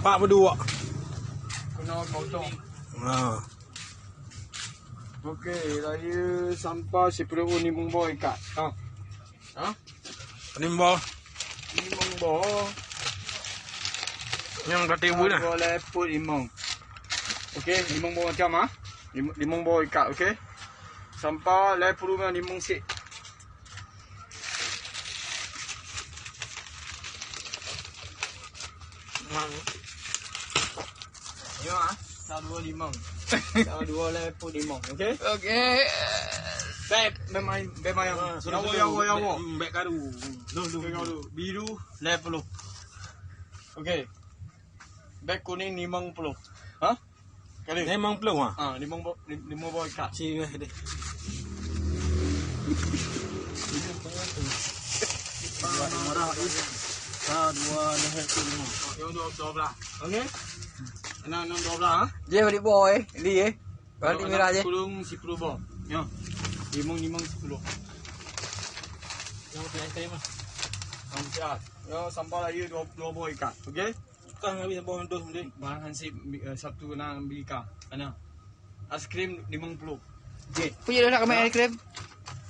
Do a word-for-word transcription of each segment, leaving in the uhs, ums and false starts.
Pak berdua. Kena kosong. Ha. Okey, raya sampah siploh limong boh ikat. Ha. Ha? Limong boh. Limong boh. Nyang kata ibu dah. Dua lepot limong. Okey, limong boh macam ah. Lim-, limong boh ikat, okey. Sampah lepot limong sik. Nyoe ah, sa dua limong. Sa dua lepot limong, okey? Okey. Bek, bek main, bek main. Ah, sudah, sudah. Yawo, yawo, yawo. Hmm, bek karu. Duh, duh, duh. Biru lepot. Okey. Bek kuning limong ploh. Ha? Kali. Limong ploh, ha? Ah, limong bo-, lim-, limong boh ikat. Ci weh deh. Dua marah, sa dua leher tu limong. Oh, yang dua, dua belah. Okey? Enam, enam, dua belah, ha? Jeh, balik boh, eh. Li, eh. Balik merah je. Kurung siploh boh. Ya. Limong, limong, siploh. Yang siap, siap, mah. Yang siap. Ya, sampah raya dua, dua boh ikat. Okey? Kah habis boh dos mending. Barang hansip, eh, Sabtu na bika. Ana. Aiskrim limong ploh. Jeh. Apa je dah nak kami aiskrim?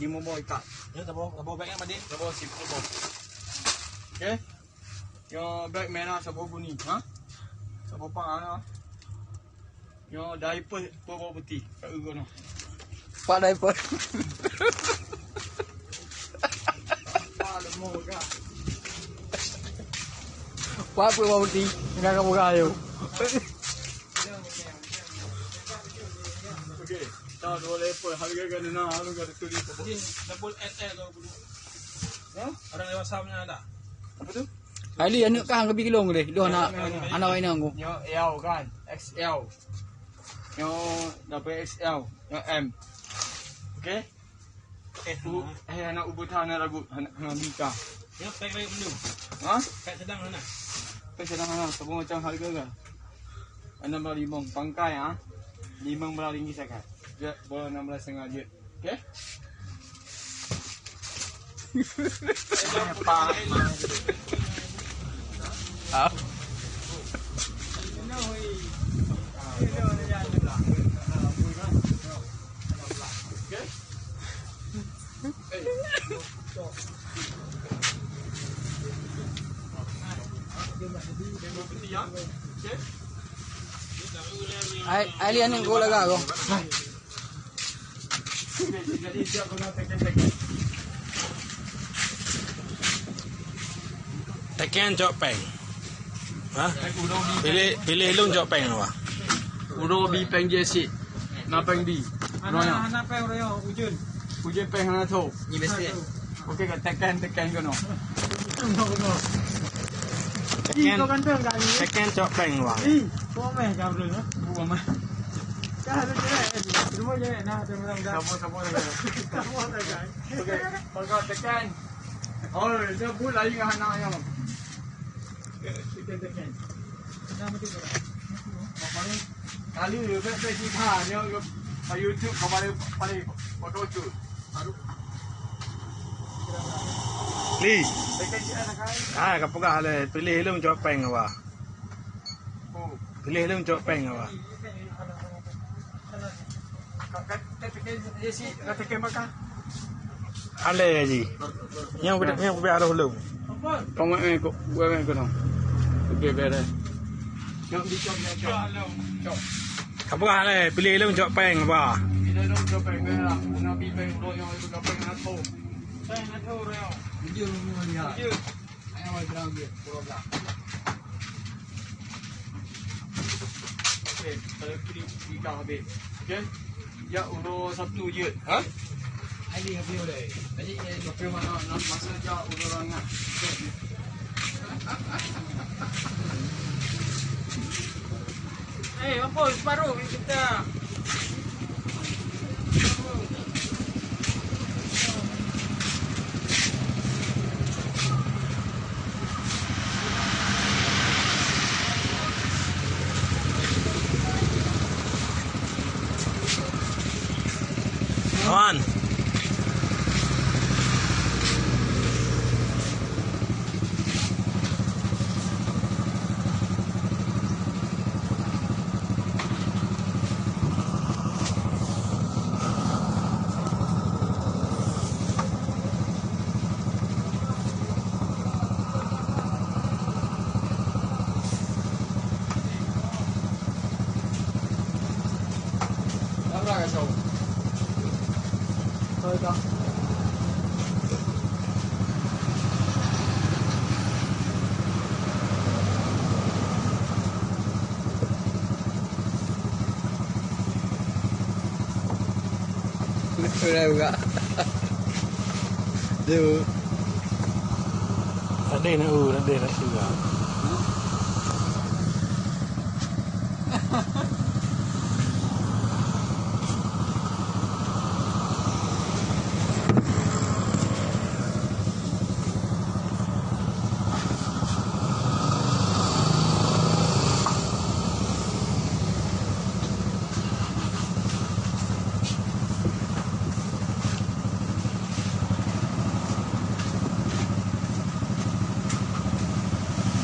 Limong boh ikat. Ya, saboh, saboh beg kan, Madin? Saboh siploh boh. Okey. Yang beg merah saboh kuning, ha? Saboh pang, ha? Nyoe diaper peuet boh putih, ka eu keunoe. Pat diaper. Pat leumo ka. Pat peuet boh putih, enggak ka peugah ayo. Okey, ta dua level, harga ka na, harga ka tulis. Double X L dua puluh. Ha? Orang dewasa punya ada. Apa tu? Ali, aneuk kah geubri keu lôn deh. Lôn hana, hana wai nang ku. Nyoe L kan? X L. Nyoe dapet X L. Nyoe M. Okey? Eh, u, eh, aneuk ubit hana lagu, hana, hana bika. Nyoe pek lain belum? Ha? Pek sedang hana? Pek sedang hana. Saboh macam harga kan? Enam belas limong. Pangkai, ha? Limong belas ringgit sagai. Jeuet, boh enam belas setengah jeuet. Okey? Ah. Ai, ai lian ni gol agak kau. Teken cok peng. Ha? Pilih, pilih lôn cok peng apa? Uroe bi peng jeuet sit. Na peng bi. Hana, hana peng uroe nyoe, ujeuen. Ujeuen peng hana tho. Ni biasa. Okey, ka teken, teken keunoe. Teken, teken cok peng, Bang. Ih, kok meh ka beutôi, ha? Bukan meh. Dah, lu jelek, eh. Semua jelek, nah, ada orang dah. Sama, sama dah. Sama dah, guys. Okey, pakai teken. Oh, dia buat lagi dengan anak yang. Teken, teken. Kali, bek, bek, kita, nyoe, YouTube, kembali, kembali, foto tu. Li. Ha, ka peugah lé, pilih lôn cok peng apa? Pilih lôn cok peng apa? Alé ji. Nyang beda, nyang beda arah lôn. Kau mai, eh, kau, kau mai kau. Okey, beres. Cok, cok, cok, cok. Ka peugah lé, pilih lôn cok peng apa? Pilih lôn cok peng merah. Nabi peng dua yang itu peng nato. Peng nato, reo. Jujur, jujur. Ayah awak bilang dia, pura bilang. Okey, kalau kiri, tiga habis. Okey? Ya, uroe Sabtu jeuet. Ha? Hari habis udah. Tadi, eh, tapi mana nak masa je uroe orang nak. Eh, apa separuh kita? Wan. Udah buka. Dia. Tak ada nak, oh, tak ada nak juga.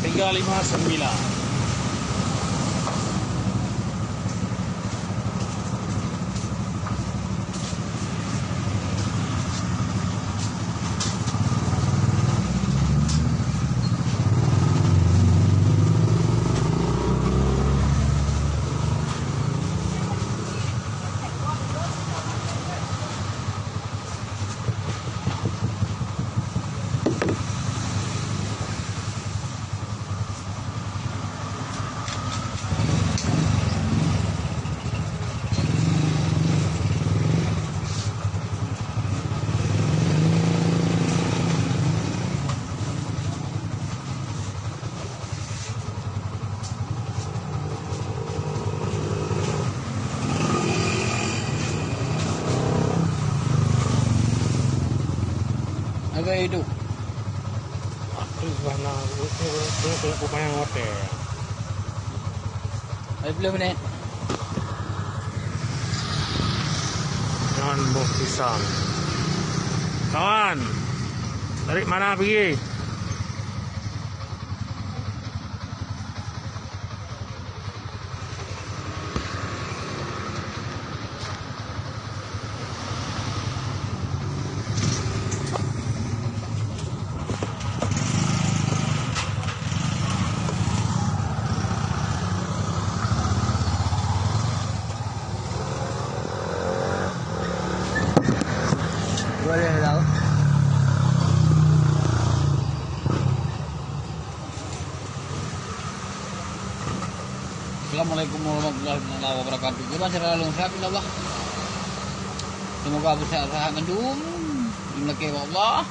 Tiga lima sembilan. Agak hidup. Aku warna putih, putih, putih, putih, putih. Lima belas minit. Ngon boh pisang. Kawan, dari mana pergi? Boleh lah. Assalamualaikum warahmatullahi taala wabarakatuh. Gimana cara lalu sehat, insyaallah. Semoga bersehat-sehat mandum. Dimulaki Allah.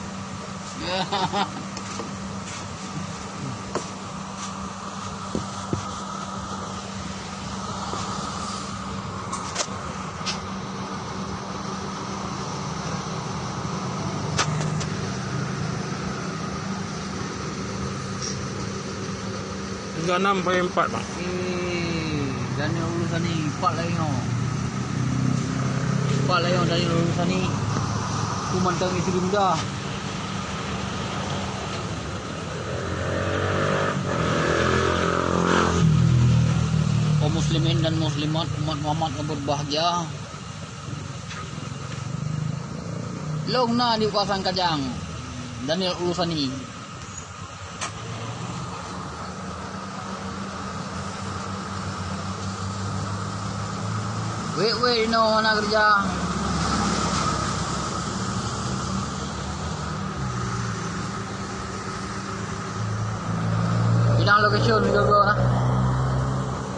Tiga enam poin empat, Bang. Eh, Daniel Ulusani, empat lain nyoe. Empat lain nyoe Daniel Ulusani. Tu mantong isteri muda. Kaum muslimin dan muslimat, umat Muhammad yang berbahagia. Lôn na di kawasan Kajang, Daniel Ulusani. Wék-wék inoe hana keureuja. Pinah lokasi, meugoe-goe na.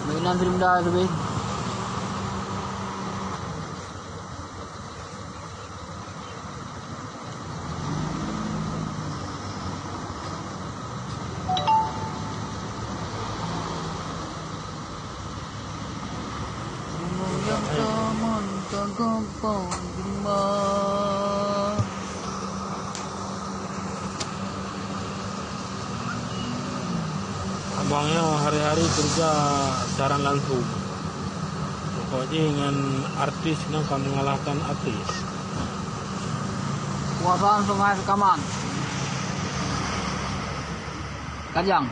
Meunan film dah lebih. Semua yang taman tak gampang terima. Abang nyoe hari-hari keureuja siaran langsung. Pokok jih ngon artis nyoe ka mengalahkan artis. Kawasan Sungai Sekaman. Kajang.